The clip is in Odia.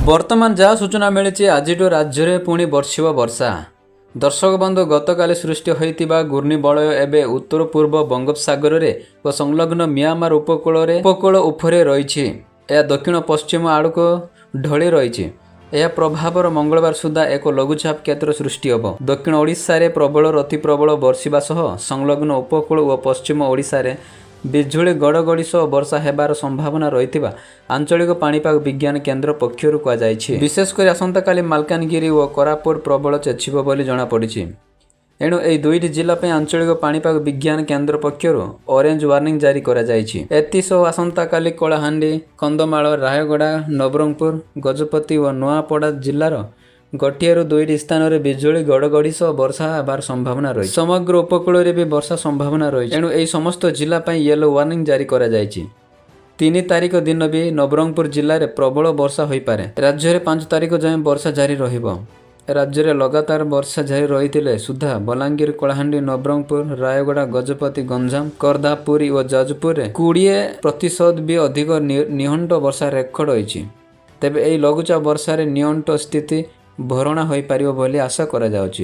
ବର୍ତ୍ତମାନ ଯାହା ସୂଚନା ମିଳିଛି, ଆଜିଠୁ ରାଜ୍ୟରେ ପୁଣି ବର୍ଷିବ ବର୍ଷା। ଦର୍ଶକ ବନ୍ଧୁ, ଗତକାଲି ସୃଷ୍ଟି ହୋଇଥିବା ଘୂର୍ଣ୍ଣିବଳୟ ଏବେ ଉତ୍ତର ପୂର୍ବ ବଙ୍ଗୋପସାଗରରେ ଓ ସଂଲଗ୍ନ ମିଆଁମାର ଉପକୂଳ ଉପରେ ରହିଛି। ଏହା ଦକ୍ଷିଣ ପଶ୍ଚିମ ଆଡ଼କୁ ଢଳି ରହିଛି। ଏହା ପ୍ରଭାବର ମଙ୍ଗଳବାର ସୁଦ୍ଧା ଏକ ଲଘୁଚାପ କ୍ଷେତ୍ର ସୃଷ୍ଟି ହେବ। ଦକ୍ଷିଣ ଓଡ଼ିଶାରେ ପ୍ରବଳରୁ ଅତି ପ୍ରବଳ ବର୍ଷିବା ସହ ସଂଲଗ୍ନ ଉପକୂଳ ଓ ପଶ୍ଚିମ ଓଡ଼ିଶାରେ ବିଜୁଳି ଘଡ଼ଘଡ଼ି ସହ ବର୍ଷା ହେବାର ସମ୍ଭାବନା ରହିଥିବା ଆଞ୍ଚଳିକ ପାଣିପାଗ ବିଜ୍ଞାନ କେନ୍ଦ୍ର ପକ୍ଷରୁ କୁହାଯାଇଛି। ବିଶେଷ କରି ଆସନ୍ତାକାଲି ମାଲକାନଗିରି ଓ କୋରାପୁଟ ପ୍ରବଳ ଛେଚିବ ବୋଲି ଜଣାପଡ଼ିଛି। ଏଣୁ ଏହି ଦୁଇଟି ଜିଲ୍ଲା ପାଇଁ ଆଞ୍ଚଳିକ ପାଣିପାଗ ବିଜ୍ଞାନ କେନ୍ଦ୍ର ପକ୍ଷରୁ ଅରେଞ୍ଜ ୱାର୍ଣ୍ଣିଂ ଜାରି କରାଯାଇଛି। ଏଥିସହ ଆସନ୍ତାକାଲି କଳାହାଣ୍ଡି, କନ୍ଧମାଳ, ରାୟଗଡ଼ା, ନବରଙ୍ଗପୁର, ଗଜପତି ଓ ନୂଆପଡ଼ା ଜିଲ୍ଲାର ଗୋଟିଏରୁ ଦୁଇଟି ସ୍ଥାନରେ ବିଜୁଳି ଘଡ଼ଘଡ଼ି ସହ ବର୍ଷା ହେବାର ସମ୍ଭାବନା ରହିଛି। ସମଗ୍ର ଉପକୂଳରେ ବି ବର୍ଷା ସମ୍ଭାବନା ରହିଛି। ଏଣୁ ଏହି ସମସ୍ତ ଜିଲ୍ଲା ପାଇଁ ୟେଲୋ ୱାର୍ଣ୍ଣିଂ ଜାରି କରାଯାଇଛି। 3 ତାରିଖ ଦିନ ବି ନବରଙ୍ଗପୁର ଜିଲ୍ଲାରେ ପ୍ରବଳ ବର୍ଷା ହୋଇପାରେ। ରାଜ୍ୟରେ 5 ତାରିଖ ଯାଏଁ ବର୍ଷା ଜାରି ରହିବ। ରାଜ୍ୟରେ ଲଗାତାର ବର୍ଷା ଜାରି ରହିଥିଲେ ସୁଦ୍ଧା ବଲାଙ୍ଗୀର, କଳାହାଣ୍ଡି, ନବରଙ୍ଗପୁର, ରାୟଗଡ଼ା, ଗଜପତି, ଗଞ୍ଜାମ, ଖୋର୍ଦ୍ଧା, ପୁରୀ ଓ ଯାଜପୁରରେ 20% ବି ଅଧିକ ନିଅଣ୍ଟ ବର୍ଷା ରେକର୍ଡ ହୋଇଛି। ତେବେ ଏହି ଲଘୁଚାପ ବର୍ଷାରେ ନିଅଣ୍ଟ ସ୍ଥିତି ଭରଣା ହୋଇପାରିବ ବୋଲି ଆଶା କରାଯାଉଛି।